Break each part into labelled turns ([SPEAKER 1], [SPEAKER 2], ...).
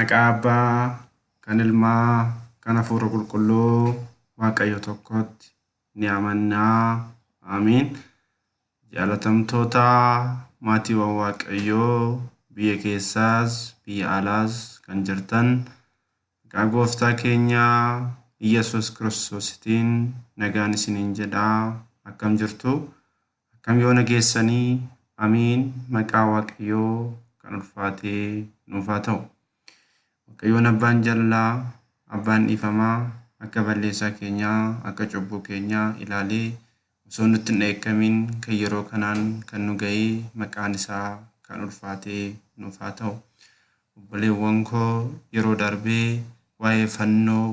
[SPEAKER 1] Maqaa Abbaa, kan Ilmaa, kan Hafuura Qulqulluu Waaqayyo tokkotti ni amannaa. Amiin. Jaalatamtoota maatiiwwan Waaqayyoo biyya keessaas biyya alaas kan jirtan maqaa Gooftaa keenya Iyyasuus Kiristoositiin nagaan isiniin jedhaa. Akkam jirtu? Akkam yoo nageessanii? Amiin. Maqaa Waaqayyoo kan ulfaatee nuuf haa ta'u. Waaqayyoon Abbaan jaalalaa, Abbaan dhiifamaa akka balleessaa keenyaa, akka cubbuu keenyaa ilaalee osoo nutti hin dheekkamiin kan yeroo kanaan kan nu ga'ee maqaan isaa kan ulfaatee nuuf haa ta'u. Obboleewwan koo yeroo darbee waa'ee fannoo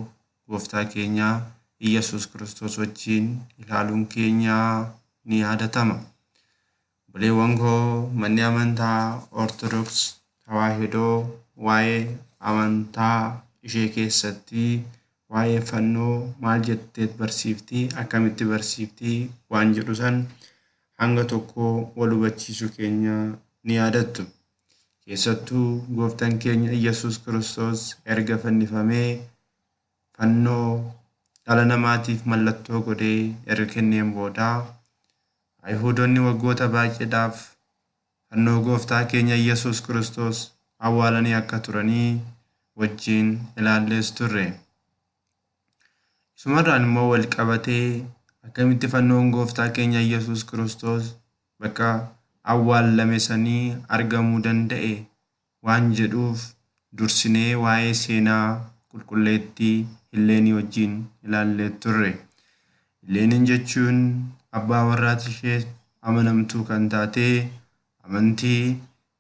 [SPEAKER 1] Gooftaa keenyaa Iyyasuus Kiristoos wajjin ilaaluun keenya ni yaadatama. Obboleewwan koo manni amantaa Ortodoks Tawaahidoo waa'ee amantaa ishee keessatti waa'ee fannoo maal jetteet barsiifti, akkamitti barsiifti waan jedhu san hanga tokko wal hubachiisuu keenya ni yaadattu. Keessattuu Gooftaan keenya Iyyasuus Kiristoos erga fannifamee fannoo dhala namaatiif mallattoo godhee erga kenneen booda Ayihuudonni waggoota baay'eedhaaf fannoo Gooftaa keenya Iyyasuus Kiristoos awwaalanii akka turanii wajjin ilaallees turre. Isumarraan immoo wal qabatee akkamitti fannoon Gooftaa keenya Iyyasuus Kiristoos bakka awwaallame sanii argamuu danda'e waan jedhuuf dursinee waa'ee seenaa qulqulleettii Hilleenii wajjin ilaallee turre. Hilleeniin jechuun abbaa warraati ishee amanamtuu kan taate, amantii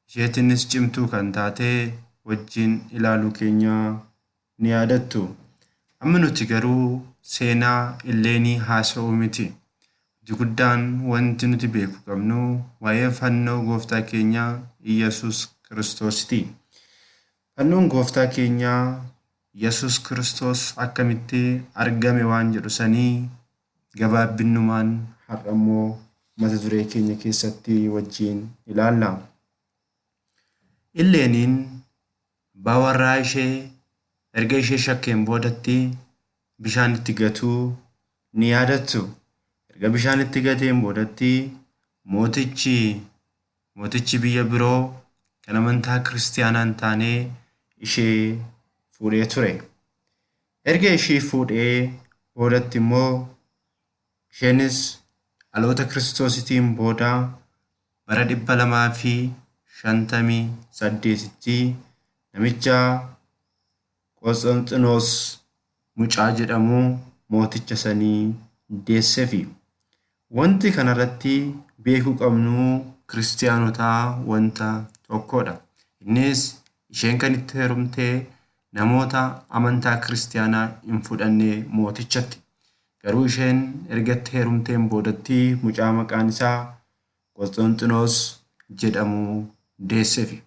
[SPEAKER 1] isheetiinis cimtuu kan taate wajjin ilaaluu keenya ni yaadattu. Amma nuti garuu seenaa Hilleenii haasa'uu miti. Wanti guddaan wanti nuti beekuu qabnu waa'ee fannoo Gooftaa keenya Iyyasuus Kiristoositi. Fannoon Gooftaa keenya Iyyasuus Kiristoos akkamitti argame waan jedhu sanii gabaabinnumaan har'a immoo mata duree keenya keessatti wajjin ilaalla. Illeeniin abbaa warraa ishee erga ishee shakkeen boodatti bishaan itti gatuu ni yaadattu. Erga bishaan itti gateen boodatti mootichi biyya biroo kan amantaa kiristiyaanaa hin taane ishee fuudhee ture. Erga ishee fuudhee boodatti immoo isheenis dhaloota Kiristoositiin booda bara 258tti namicha Qosxanxinoos mucaa jedhamu mooticha sanii deesseefi. Wanti kanarratti beekuu qabnu kiristiyaanotaa wanta tokkodha. Innis isheen kan itti heerumte namoota amantaa kiristiyaanaa hin fudhanne mootichatti. Garuu isheen erga itti heerumteen boodatti mucaa maqaan isaa Qosxanxinoos jedhamu deesseefi.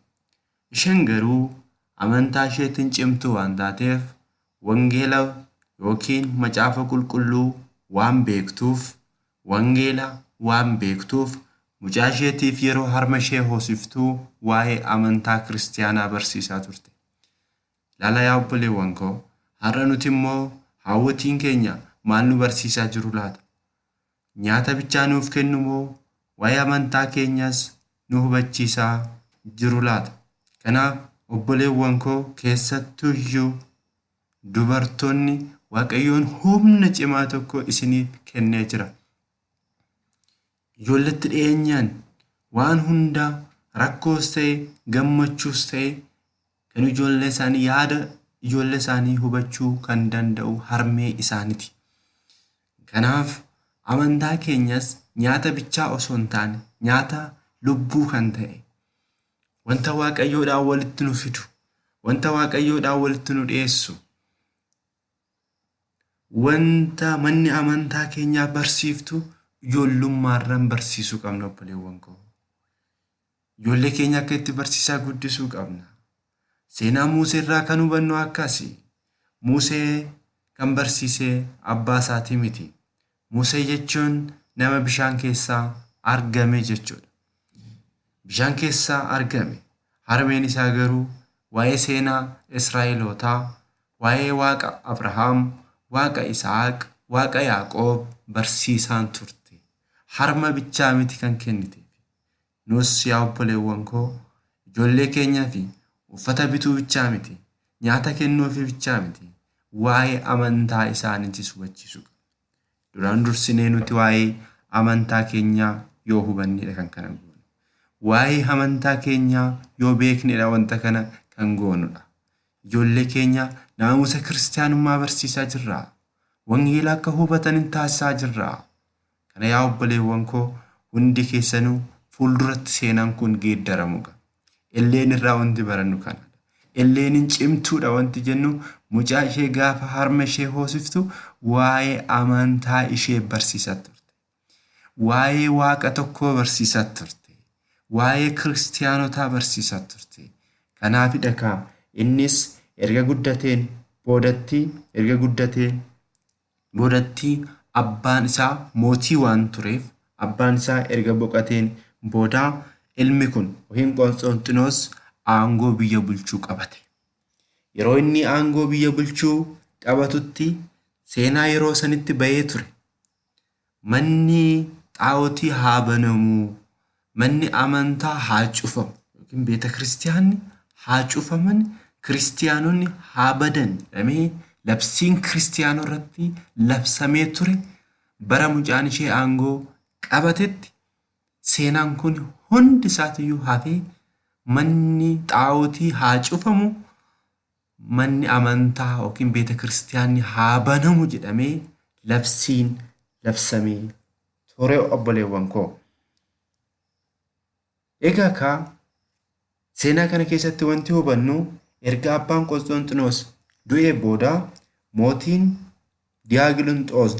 [SPEAKER 1] Isheen garuu amantaa isheetiin cimtuu waan taateef wangeela yookiin macaafa qulqulluu waan beektuuf wangeela waan beektuuf mucaa isheetiif yeroo harma ishee hoosiftuu waa'ee amantaa kiristiyaanaa barsiisaa turte. Ilaala yaa obboleewwan koo, har'a nuti immoo haawwotiin keenya maal nu barsiisaa jiru laata? Nyaata bichaa nuuf kennu moo waa'ee amantaa keenyas nu hubachiisaa jiru laata? Kanaaf obboleewwan koo keessattuyyuu dubartoonni Waaqayyoon humna cimaa tokko isiniif kennee jira. Ijoolletti dhiyeenyaan waan hundaa rakkoos ta'e gammachuus ta'e kan ijoollee isaanii yaada ijoollee isaanii hubachuu kan danda'u harmee isaaniiti. Kanaaf amantaa keenyas nyaata bichaa osoo hin taane nyaata lubbuu kan ta'e wanta Waaqayyoodhaan walitti nu fidu, wanta Waaqayyoodhaan walitti nu dhiyeessu, wanta manni amantaa keenyaa barsiiftu ijoollummaarraan barsiisuu qabna obboleewwan koo. Ijoollee keenya akka itti barsiisaa guddisuu qabna. Seenaa Muusee irraa kan hubannu akkasi. Muusee kan barsiise abbaa isaatii miti. Muusee jechuun nama bishaan keessaa argame jechuudha. Bishaan keessaa argame. Harmeen isaa garuu Waa'ee seenaa Israa'elootaa, waa'ee Waaqa Abrahaam, Waaqa Isaaq, Waaqa Yaaqoob barsiisaan turte. Harma bichaa miti kan kenniteef. Nus yaa obboleewwan koo ijoollee keenyaa fi uffata bituu bichaa miti, nyaata kennuufii bichaa miti, waa'ee amantaa isaaniitis hubachiisuu qabna. Duraan dursinee nuti waa'ee amantaa keenyaa yoo hubannedha kan kana goonu. Waa'ee amantaa keenyaa yoo beeknedha wanta kana kan goonudha. Ijoollee keenya naamusa kiristaanummaa barsiisaa jirra. Wangeela akka hubatan hin taasisaa jirra. Kana yaa obboleewwan koo hundi keessanuu fuulduratti seenaan kun geeddaramuu qaba. Elleen irraa wanti barannu kanadha. Elleeniin cimtuudha wanti jennu mucaa ishee gaafa harma ishee hoosiftu waa'ee amantaa ishee barsiisaa turte. Waa'ee waaqa tokkoo barsiisaa turte. Waa'ee kiristaanotaa barsiisaa turte. Kanaafidha kaa innis erga guddateen boodatti erga guddateen boodatti abbaan isaa mootii waan tureef abbaan isaa erga boqoteen booda ilmi kun yookiin Qonsxonxinoos aangoo biyya bulchuu qabate. Yeroo inni aangoo biyya bulchuu qabatutti seenaa yeroo sanitti bahee ture. Manni xaa'otii haa banamuu, manni amantaa haa cufamu yookiin beeta kiristiyaanni haa cufaman, kiristiyaanonni haa badan jedhamee labsiin kiristiyaanoo irratti labsamee ture bara mucaan ishee aangoo qabatetti seenaan kun hundi isaatiyyuu hafee manni xaa'otii haa cufamu, manni amantaa yookiin beeta kiristiyaanni haa banamu jedhamee labsiin labsamee ture obboleewwan koo. Egaa kaa seenaa kana keessatti wanti hubannu erga abbaan Qonsxonxinoos du'ee booda mootiin Diyaaqilonxoos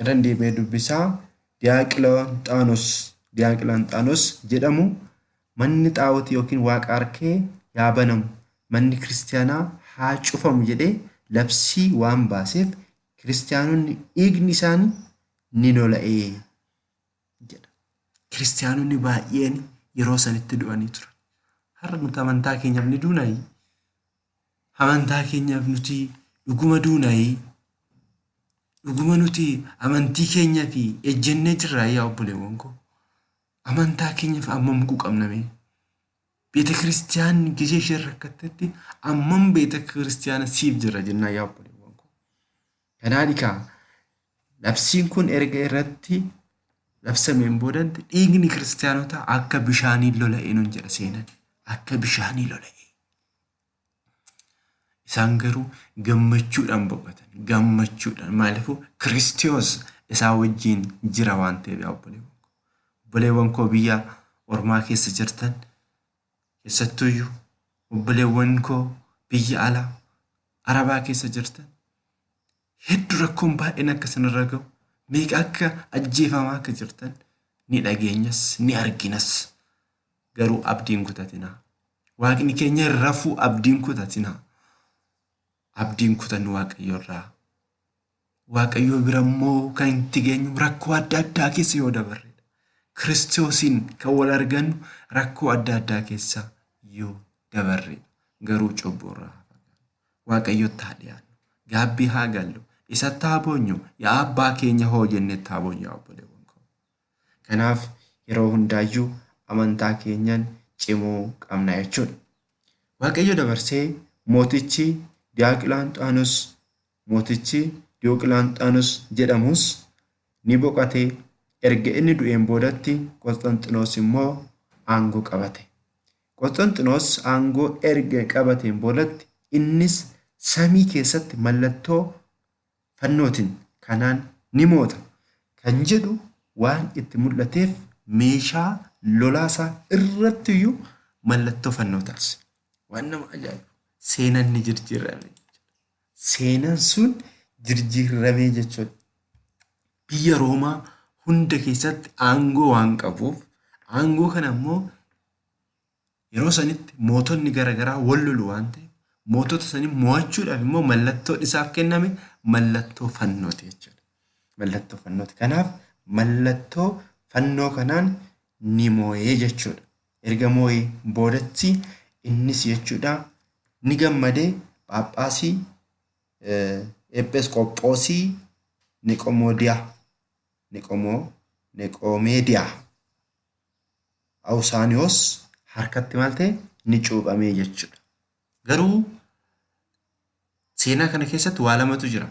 [SPEAKER 1] irra deebi'ee dubbisaa Diyaaqilonxaanos jedhamu manni xaa'otii yookiin waaqa harkee yaa banamu manni kiristiyaanaa haa cufamu jedhee labsii waan baaseef kiristiyaanonni dhiigni isaanii ni lola'ee jedha. Kiristiyaanonni baay'een yeroo sanitti du'anii turan. Har'a nuti amantaa keenyaaf ni duunaayi? Amantaa keenyaaf nuti dhuguma duunaayi? Dhuguma nuti amantii keenya fi ejjennee jirraa yaa obboleewwan koo? Amantaa keenyaaf ammam quuqamna mee? Beeta kiristiyaanni gizee isheen rakkattetti ammam beeta kiristiyaana siif jira jennaa yaa obboleewwan koo? Kanaadhi kaa labsiin kun erga irratti labsameen boodatti dhiigni kiristiyaanotaa akka bishaanii lola'e nuun jedha seenan. Akka bishaanii lola'e. Isaan garuu gammachuudhaan boqotan. Gammachuudhaan maaliifuu Kiristiyoos isaan wajjin jira waan ta'eef yaa obboleewwan koo. Obboleewwan koo biyya ormaa keessa jirtan keessattuyyuu obboleewwan koo biyya alaa Arabaa keessa jirtan hedduu rakkoon baay'een akka isinirra gahu meeqa akka ajjeefamaa akka jirtan ni dhageenyas ni arginas. Garuu abdiin kutatinaa. Waaqni keenya rafuu abdiin kutatinaa. Abdiin kutannu Waaqayyo irraa. Waaqayyo bira immoo kan itti geenyu rakkoo adda addaa keessa yoo dabarredha. Kiristoosiin kan wal argannu rakkoo adda addaa keessa yoo dabarredha. Garuu cubbuu irraa haa fagaannu. Waaqayyotti haa dhiyaannu. Gaabbii haa gallu. Isatti haa boonyu. Yaa abbaa keenya hoo jennetti haa boonyu yaa obboleewwan koo. Kanaaf yeroo hundaayyuu amantaa keenyan cimuu qabna jechuudha. Waaqayyo dabarsee mootichi Diyaaqilaaxaanos mootichi Diyooqilaanxaanos jedhamus ni boqote. Erga inni du'een boodatti Qosxanxinoos immoo aangoo qabate. Qosxanxinoos aangoo erga qabateen boodatti innis samii keessatti mallattoo fannootiin kanaan ni moota kan jedhu waan itti mul'ateef meeshaa lolaasaa irrattiyyuu mallattoo fannoo taasise. Waan nama ajaa'ibu! Seenaan ni jijjiirame. Seenaan sun jijjiiramee jechuudha. Biyya Roomaa hunda keessatti aangoo waan qabuuf aangoo kana immoo yeroo sanitti mootonni garaagaraa wal lolu waan ta'eef mootota sanii mo'achuudhaaf immoo mallattoon isaaf kenname mallattoo fannooti jechuudha. Mallattoo fannooti. Kanaaf mallattoo fannoo kanaan ni moo'ee jechuudha. Erga moo'ee boodatti Innis jechuudha ni gammadee Phaaphaasii Ephesqophoosii Niqomoodiyaa Niqoomeediyaa Awusaaniyoos harkatti maal ta'e ni cuuphamee jechuudha. Garuu seenaa kana keessatti waa lamatu jira.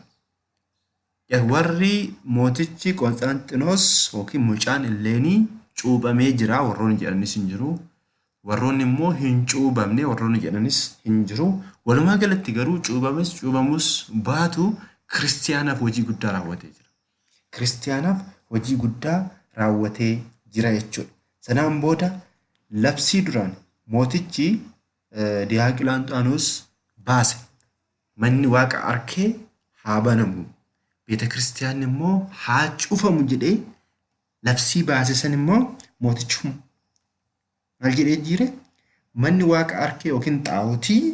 [SPEAKER 1] Warri mootichi Qonsxanxinoos yookiin mucaan Illeenii cuuphamee jira warroonni jedhanis hin jiru. Warroonni immoo hin cuuphamne warroonni jedhanis hin jiru. Walumaa galatti garuu cuuphames cuuphamus baatu kiristiyaanaaf hojii guddaa raawwatee jira. Kiristiyaanaaf hojii guddaa raawwatee jira jechuudha. Sanaan booda labsii duraan mootichi Diyaaqilaanxaanos baase manni waaqa arkee haa banamu, beeta kiristiyaanni immoo haa cufamu jedhee labsii baase san immoo mootichi maal jedhee jire? Manni waaqa arkee yookiin xaa'otii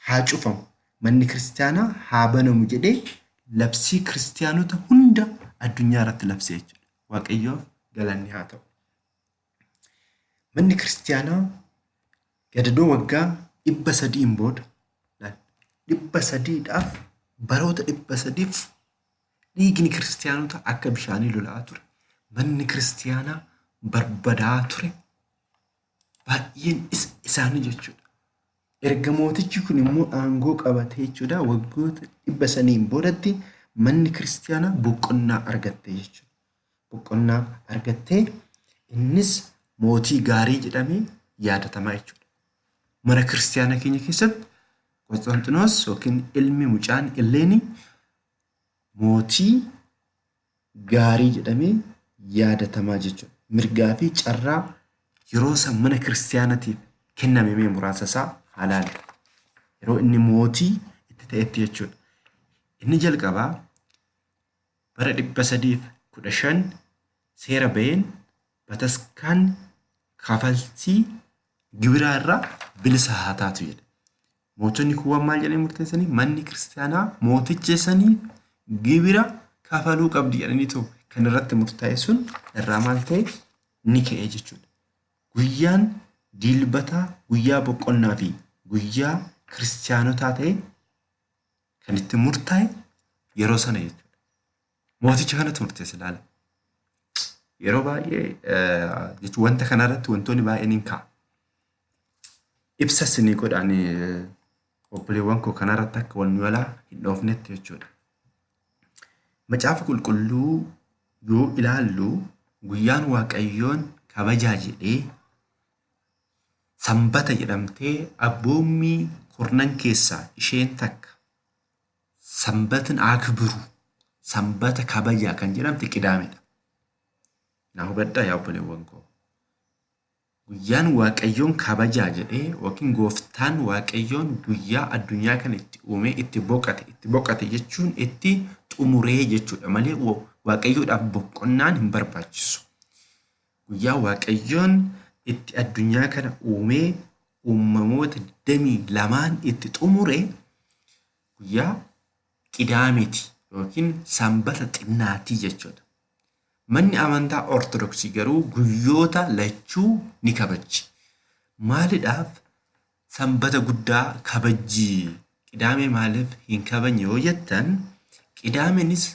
[SPEAKER 1] haa cufamu, manni kiristiyaanaa haa banamu jedhee labsii kiristiyaanota hunda addunyaa irratti labsee jechuudha. Waaqayyoof galanni haa ta'u. Manni kiristiyaanaa gadadoo waggaa 300 booda 300dhaaf baroota 300f dhiigni kiristiyaanota akka bishaanii lola'aa ture. Manni kiristiyaanaa barbadaa ture. Baay'een isaanii jechuudha. Erga mootichi kun immoo aangoo qabatee jechuudha waggoota 300 boodatti manni kiristiyaanaa boqonnaa argatte jechuudha. Boqonnaa argattee innis mootii gaarii jedhamee yaadatamaa jechuudha. Mana kiristiyaanaa keenya keessatti Qonsxanxinoos yookiin ilmi mucaan Illeenii mootii gaarii jedhamee yaadatamaa jechuudha. Mirgaa fi carraa yeroo san mana kiristiyaanatiif kenname mee muraasa isaa haa ilaallu. Yeroo inni mootii itti ta'etti jechuudha. Inni jalqabaa bara 315 seera ba'een bataskaan kafaltii gibiraa irraa bilisa haa taatu jedhe. Mootonni kuuwwan maal jedhanii murteessanii? Manni kiristiyaanaa mooticha saniif gibira kafaluu qabdi jedhaniitu kan irratti murtaa'e sun irraa maal ta'e ni ka'e jechuudha. Guyyaan dilbataa guyyaa boqonnaa fi guyyaa kiristiyaanotaa ta'e kan itti murtaa'e yeroo sana jechuudha. Mooticha kanatu murteesse ilaala. Yeroo baay'ee jechuun wanta kanarratti wantoonni baay'een hin ka'a. Ibsa isinii godhaan obboleewwan koo kanarratti akka wal nu jalaa hin dhoofnetti jechuudha. Macaafa qulqulluu yoo ilaallu guyyaan Waaqayyoon kabajaa jedhee sanbata jedhamtee abboommii kurnan keessaa isheen takka sanbatni akbiru sanbata kabajaa kan jedhamte qidaamedha. Naa hubadhaa yaa obboleewwan koo. Guyyaan Waaqayyoon kabajaa jedhee yookiin gooftaan Waaqayyoon guyyaa addunyaa kana itti uumee itti boqate itti boqate jechuun itti xumuree jechuudha malee Waaqayyoodhaaf boqonnaan hin barbaachisu. Guyyaa Waaqayyoon itti addunyaa kana uumee uumamoota 22 itti xumure guyyaa qidaameeti yookiin sanbata xinnaatii jechuudha. Manni amantaa Ortodoksii garuu guyyoota lachuu ni kabajji. Maalidhaaf sanbata guddaa kabajji? Qidaamee maaliif hin kabajne yoo jettan qidaameenis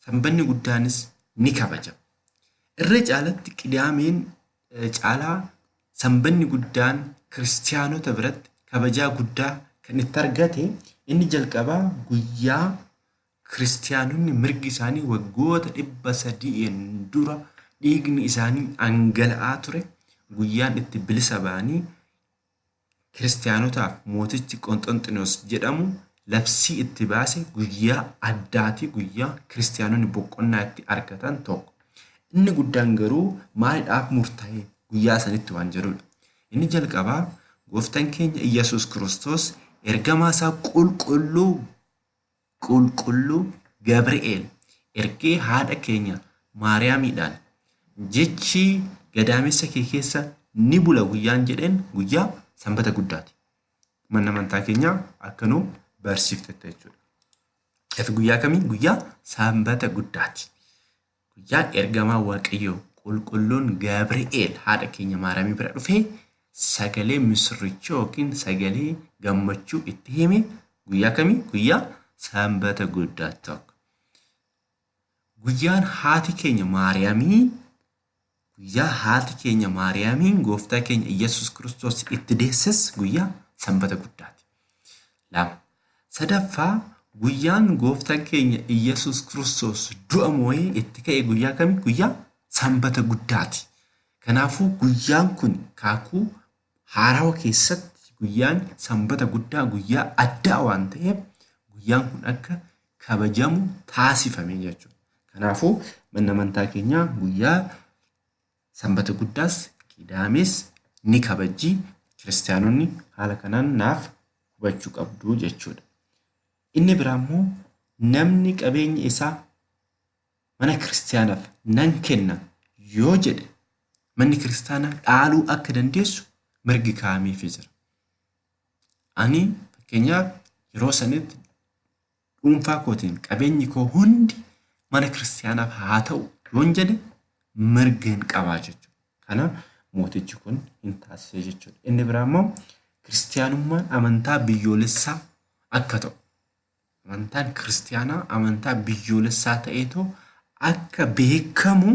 [SPEAKER 1] sanbanni guddaanis ni kabajama. Irra caalatti qidaameen caalaa sanbanni guddaan kiristiyaanota biratti kabajaa guddaa kan itti argate inni jalqabaa guyyaa kiristiyaanonni mirgi isaanii waggoota 300 dura dhiigni isaanii dhangala'aa ture guyyaan itti bilisa ba'anii kiristiyaanotaaf mootichi Qonxonxinoos jedhamu labsii itti baase guyyaa addaatii guyyaa kiristiyaanonni boqonnaa itti argatan tokko. Inni guddaan garuu maalidhaaf murtaa'e guyyaa sanitti waan jedhudha. Inni jalqabaa gooftaan keenya Iyyasuus Kiristoos ergamaa isaa qulqulluu Gabri'eel ergee haadha keenya Maariyaamiidhaan jechi gadaamessa kee keessa ni bula guyyaan jedheen guyyaa sanbata guddaati. Manni amantaa keenyaa akka nu barsiiftetti jechuudha. Efi guyyaa kamii? Guyyaa sanbata guddaati. Guyyaa ergamaa Waaqayyoo qulqulluun Gabri'eel haadha keenya Maariyaamii bira dhufee sagalee misirrichoo yookiin sagalee gammachuu itti hime guyyaa kamii? Guyyaa Sanbata guddaa tokko. Guyyaan haati keenya Maariyaamii guyyaa haati keenya Maariyaamiin gooftaa keenya Iyyasuus Kiristoos itti deesses guyyaa Sanbata guddaati. Lama. Sadaffaa guyyaan gooftaan keenya Iyyasuus Kiristoos du'a moo'ee itti ka'e guyyaa kami? Guyyaa Sanbata guddaati. Kanaafuu guyyaan kun kaakuu haarawa keessatti guyyaan Sanbata guddaa guyyaa addaa waan ta'eef guyyaan kun akka kabajamu taasifame jechuudha. Kanaafuu manni amantaa keenyaa guyyaa Sanbata guddaas Qidaamees ni kabajji. Kiristaanonni haala kanaan naaf hubachuu qabdu jechuudha. Inni biraa immoo namni qabeenya isaa mana kiristaanaaf nan kenna yoo jedhe manni kiristaanaa dhaaluu akka dandeessu mirgi kaa'ameefii jira. Ani fakkeenyaaf yeroo sanitti dhuunfaa kootiin qabeenyi koo hundi mana kiristaanaaf haa ta'u yoon jedhe mirga hin qabaa jechuudha. Kana mootichi kun hin taasise jechuudha. Inni biraa immoo kiristaanummaan amantaa biyyoolessaa akka ta'u amantaan kiristaanaa amantaa biyyoolessaa ta'eetoo akka beekamu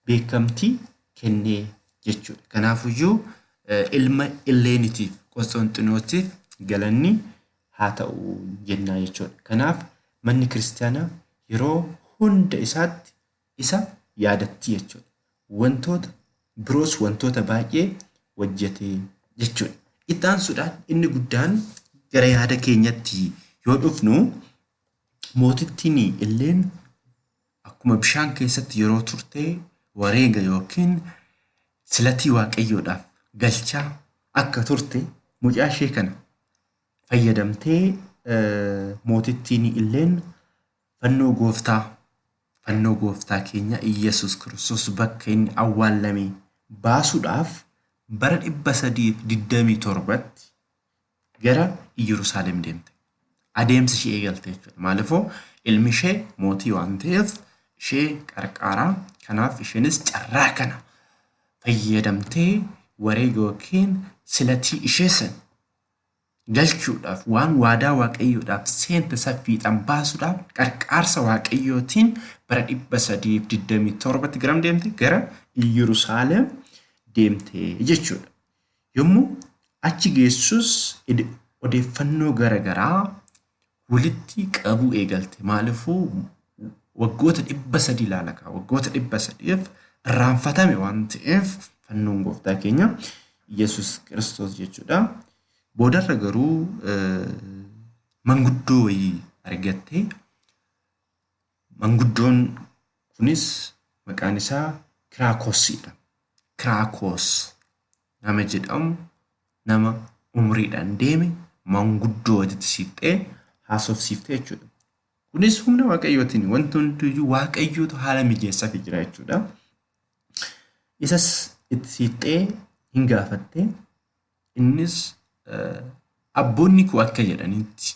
[SPEAKER 1] beekamtii kennee jechuudha. Kanaafuyyuu ilma Illeeniitiif Qosxonxinootiif galanni haa ta'u jennaa jechuudha. Kanaaf manni kiristaanaa yeroo hunda isaatti isa yaadatti jechuudha. Wantoota biroos wantoota baay'ee hojjete jechuudha. Itti aansuudhaan inni guddaan gara yaada keenyatti yoo dhufnu mootittiin illeen akkuma bishaan keessatti yeroo turte wareega yookiin silatii waaqayyoodhaaf galchaa akka turte mucaa ishee kana fayyadamtee mootittiin illeen fannoo gooftaa fannoo gooftaa keenya Iyyasuus Kiristoos bakka inni awwaallame baasuudhaaf bara 327tti gara Iyyerusaalem deemte. Adeemsa ishee eegalte jechuudha. Maaliifuu ilmi ishee mootii waan ta'eef ishee qarqaaraa. Kanaaf isheenis carraa kana fayyadamtee wareega yookiin silatii ishee san galchuudhaaf waan waadaa waaqayyoodhaaf seente san fiixan baasuudhaaf qarqaarsa waaqayyootiin bara 327tti garam deemte? Gara Iyyerusaalem deemte jechuudha. Yommuu achi geessus odeeffannoo gara garaa walitti qabuu eegalte. Maaliifuu waggoota 300 ilaala kaa waggoota 300f irraanfatame waan ta'eef fannoon gooftaa keenya Yesuus Kiristoos jechuudha. Boodarra garuu manguddoo wayii argattee manguddoon kunis maqaan isaa Kiraakoosiidha. Kiraakoos nama jedhamu nama umriidhaan deeme manguddoo walitti siiqxee haasofsiiftee jechuudha. Kunis humna waaqayyootiin wanti hundiyyuu waaqayyootu haala mijeessaaf jira jechuudha. Isas itti siiqxee hin gaafatte. Innis abboonni koo akka jedhanitti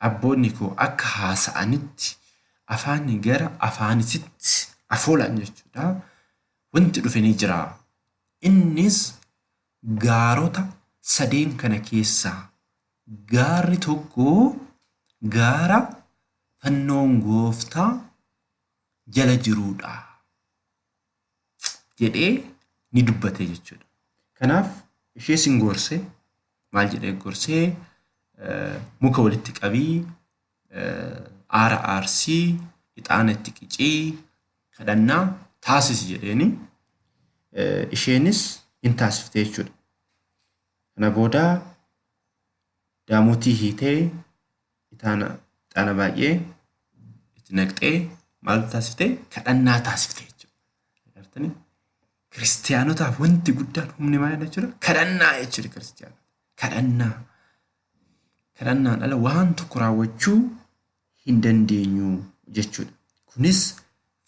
[SPEAKER 1] abboonni koo akka haasa'anitti afaan gara afaanisitti afoolaan jechuudha. Wanti dhufe ni jira. Innis gaarota sadeen kana keessaa gaarri tokko gaara fannoon gooftaa jala jiruudha jedhee ni dubbate jechuudha. Kanaaf ishee sin gorse maal jedhee gorsee muka walitti qabii aara aarsii ixaana itti qicii kadhannaa taasisi jedheeni isheenis hin taasifte jechuudha. Kana booda daamotii hiitee ixaana baay'ee itti naqxee maal taasifte? Kadhannaa taasifte jechuudha. Agartanii? Kiristiyaanotaaf wanti guddaan humni maal jechuudha? Kadhannaa jechuudha kiristiyaanota. Kadhannaa. Kadhannaan ala waan tokko raawwachuu hin dandeenyu jechuudha. Kunis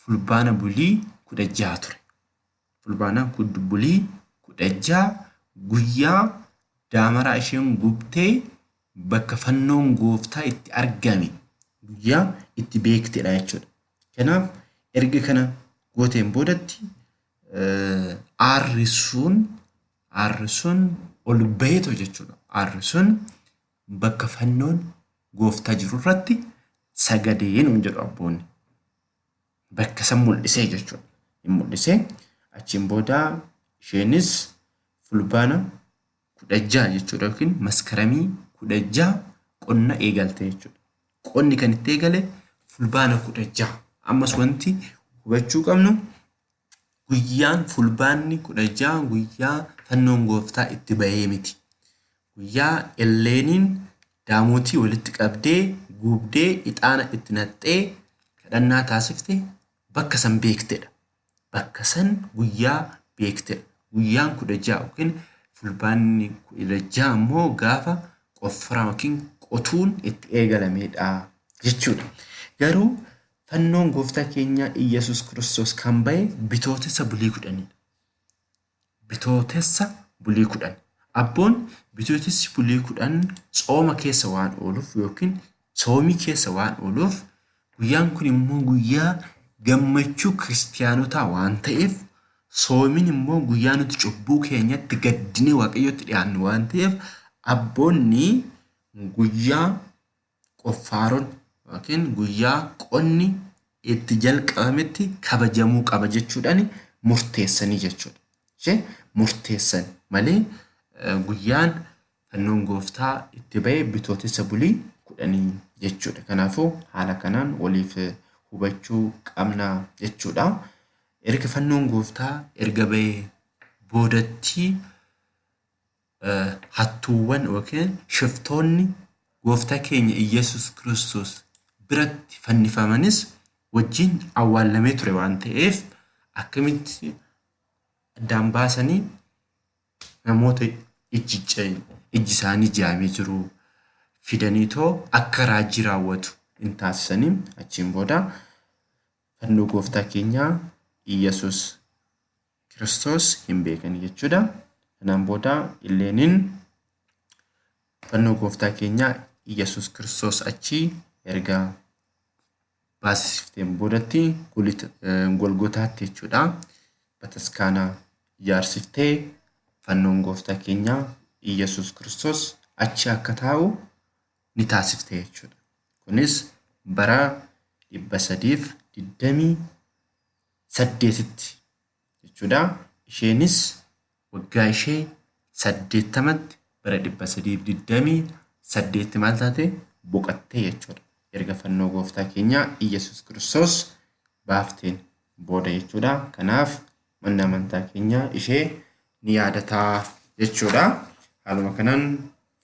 [SPEAKER 1] fulbaana bulii 16 ture. Fulbaana bulii 16 guyyaa daamaraa isheen gubtee bakka fannoon gooftaa itti argame guyyaa itti beektedha jechuudha. Kanaaf erga kana gooteen boodatti aarri sun ol baheetu jechuudha. Aarri sun bakka fannoon gooftaa jiru irratti sagadee nuun jedhu abboonni. Bakka san mul'isee jechuudha. Hin mul'isee achiin booda isheenis Fulbaana 16 jechuudha yookiin Maskaramii 16 qonna eegalte jechuudha. Qonni kan itti eegale Fulbaana 16. Ammas wanti hubachuu qabnu guyyaan Fulbaanni 16 guyyaa fannoon gooftaa itti bahee miti. Guyyaa Elleeniin daamotii walitti qabdee guubdee ixaana itti naqxee kadhannaa taasifte bakka san beektedha. Bakka san guyyaa beektedha. Guyyaan 16 yookiin Fulbaanni 16 immoo gaafa qofforaa yookiin qotuun itti eegalamedha jechuudha. Garuu fannoon gooftaa keenya Iyyasuus Kiristoos kan bahe Bitootessa bulii 10dha. Bitootessa bulii 10. Abboon Bitootessi bulii 10 tsooma keessa waan ooluuf yookiin soomii keessa waan ooluuf guyyaan kun immoo guyyaa gammachuu kiristiyaanotaa waan ta'eef soomiin immoo guyyaa nuti cubbuu keenyatti gaddinee Waaqayyotti dhiyaannu waan ta'eef abboonni guyyaa qoffaaron yookiin guyyaa qonni itti jalqabametti kabajamuu qaba jechuudhaan murteessanii jechuudha. Ishee murteessan malee guyyaan fannoon gooftaa itti ba'e Bitootessa bulii 10 jechuudha. Kanaafuu haala kanaan waliif hubachuu qabna jechuudha. Erga fannoon gooftaa erga ba'ee boodatti hattuuwwan yookiin shiftoonni gooftaa keenya Iyyasuus Kiristoos biratti fannifamanis wajjin awwaallamee ture waan ta'eef akkamitti addaan baasanii namoota ijji isaanii jaamee jiru fidaniitoo akka raajii raawwatu hin taasisanii achiin booda fannoo gooftaa keenyaa Iyyasuus Kiristoos hin beekani jechuudha. Kanaan booda Illeeniin fannoo gooftaa keenyaa Iyyasuus Kiristoos achii erga baasifteen boodatti Golgotaatti jechuudha. Bataskaana ijaarsiftee fannoon gooftaa keenyaa Iyyasuus Kiristoos achi akka taa'u ni taasifte jechuudha. Kunis bara 328tti jechuudha. Isheenis waggaa ishee 80tti bara 328 maal taate boqattee jechuudha. Erga fannoo gooftaa keenyaa Iyyasuus Kiristoos baafteen booda jechuudha. Kanaaf manni amantaa keenyaa ishee ni yaadataa jechuudha. Haaluma kanaan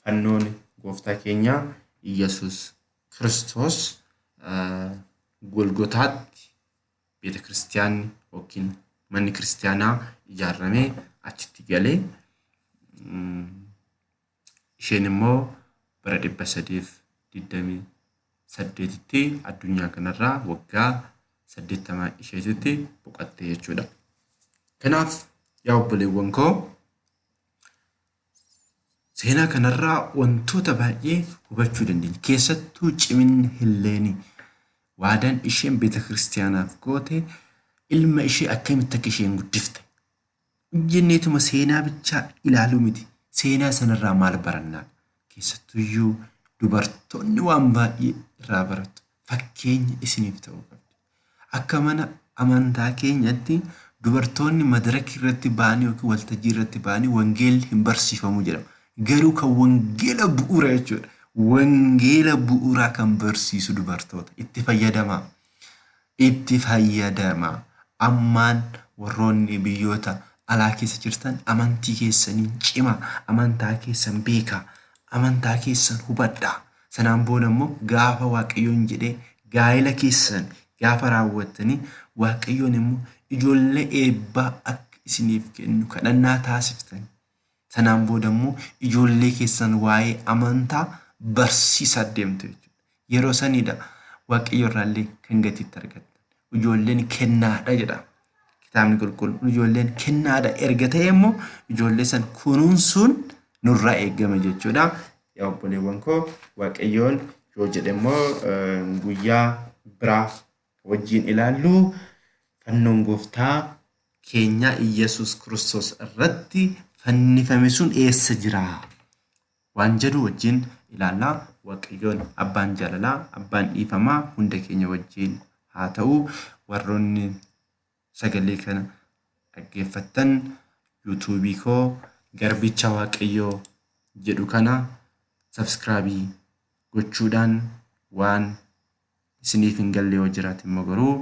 [SPEAKER 1] fannoon gooftaa keenyaa Iyyasuus Kiristoos Golgotaatti beeta kiristiyaanni yookiin manni kiristiyaanaa ijaarramee achitti galee isheen immoo bara 328tti addunyaa kanarraa waggaa 80 isheetitti boqatte jechuudha. Kanaaf yaa obboleewwan koo seenaa kanarraa wantoota baay'ee hubachuu dandeenya. Keessattuu ciminni Hilleenii waadaan isheen beeta kiristiyaanaaf goote ilma ishee akkamitti akka isheen guddifte. Jenneetuma seenaa bichaa ilaaluu miti. Seenaa sanarraa maal barannaa? Keessattuyyuu dubartoonni waan baay'ee irraa baratu. Fakkeenya isiniif ta'uu qabdi. Akka mana amantaa keenyatti dubartoonni madaraka irratti ba'anii yookiin waltajjii irratti ba'anii wangeelli hin barsiifamu jedhama. Garuu kan wangeela bu'uura jechuudha. Wangeela bu'uuraa kan barsiisu dubartoota. Itti fayyadamaa. Itti fayyadamaa. Ammaan warroonni biyyoota alaa keessa jirtan amantii keessaniin cimaa. Amantaa keessan beekaa. Amantaa keessan hubadhaa. Sanaan booda immoo gaafa Waaqayyoon jedhee gaa'ela keessan gaafa raawwattanii Waaqayyoon immoo ijoollee eebbaa akka isiniif kennu kadhannaa taasiftan. Sanaan booda immoo ijoollee keessan waa'ee amantaa barsiisaa deemtu jechuudha. Yeroo sanidha Waaqayyo irraallee kan gatiitti argattan. Ijoolleen kennaadha jedha. Kitaabni qulqulluun ijoolleen kennaadha erga ta'e immoo ijoollee san kunuunsuun nurraa eegama jechuudha. Yaa obboleewwan koo Waaqayyoon yoo jedhe immoo guyyaa biraa wajjin ilaallu fannoon gooftaa keenyaa Iyyasuus Kiristoos irratti fannifame sun eessa jira? Waan jedhu wajjin ilaallaa. Waaqayyoon abbaan jaalalaa, abbaan dhiifamaa hunda keenya wajjin haa ta'u. Warroonni sagalee kana dhaggeeffattan yuutuubii koo Garbicha Waaqayyoo jedhu kana sabskraabii gochuudhaan waan isiniif hin galle yoo jiraate immoo garuu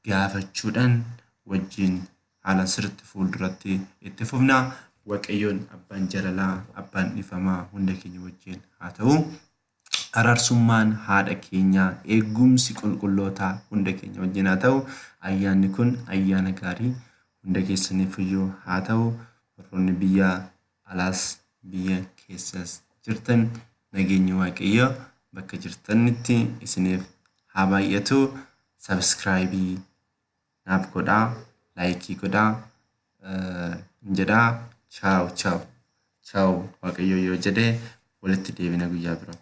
[SPEAKER 1] gaafachuudhaan wajjin haalaan sirriitti fuulduratti itti fufna. Waaqayyoon abbaan jaalalaa, abbaan dhiifamaa hunda keenya wajjin haa ta'u. Araarsummaan haadha keenyaa, eegumsi qulqullootaa hunda keenya wajjin haa ta'u. Ayyaanni kun ayyaana gaarii hunda keessaniif iyyuu haa ta'u. Warroonni biyya alaas biyya keessas jirtan nageenyi Waaqayyoo bakka jirtanitti isiniif haa baay'atu. Sabskraayibii naaf godhaa, laayikii godhaa jedhaa. Chaaw chaaw chaaw. Waaqayyo yoo jedhe walitti deebina guyyaa biroo.